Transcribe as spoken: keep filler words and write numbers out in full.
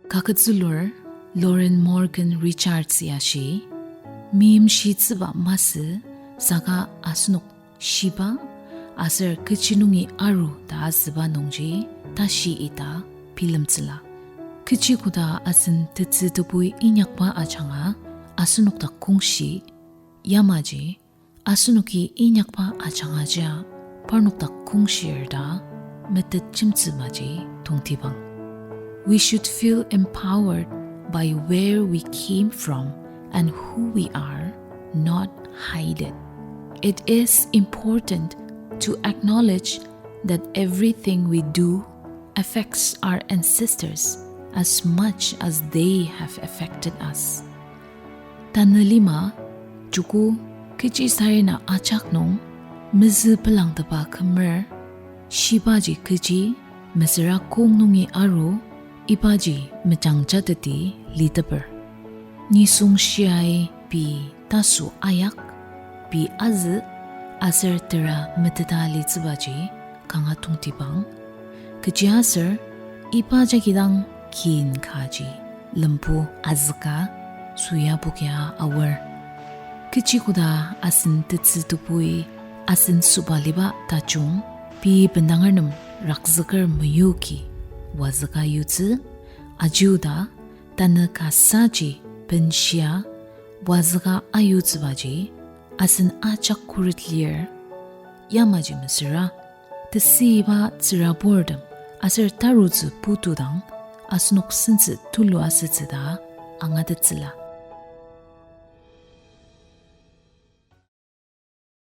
Kaketzülur Lauren Morgan Richards-i ashi, meimshitsüba masü saka asenok shiba aser kechi nungi aru ta asüba nungji tashi ita bilemtsüla. Kechi koda asen tetsü tebui inyakba ajanga asenok dak kongshi, yamaji asenoki inyakba ajangajia parnok dak kongshir ta metet jemtsübaji tongtibang. We should feel empowered by where we came from and who we are, not hide it. It is important to acknowledge that everything we do affects our ancestors as much as they have affected us. Tanü lima, joko kechi sarena ajak nung mezü pelangtepa kümer, shibaji kechi, mesüra kong nungi aru, ibaji mejangjateti liteper. Nisung shiai pei taso ayak, pei azü, aser tera meteta litsübaji kanga tongtibang. Kechiaser iba jagi dang kin kaji lembu azüka süyabukia aor. Kechi koda asen tetsü tebui asen sobaliba tajung pei bendanger nem rakzüker meyuki wazüka yutsü, ajiuda tanü kasaji benshia wazüka ayutsübaji asen ajak khuret lir, yamaji mesüra tesüiba tsüraburtem aser tarutsü putudang asenok sentsü tulu asütsü ta angatettsüla.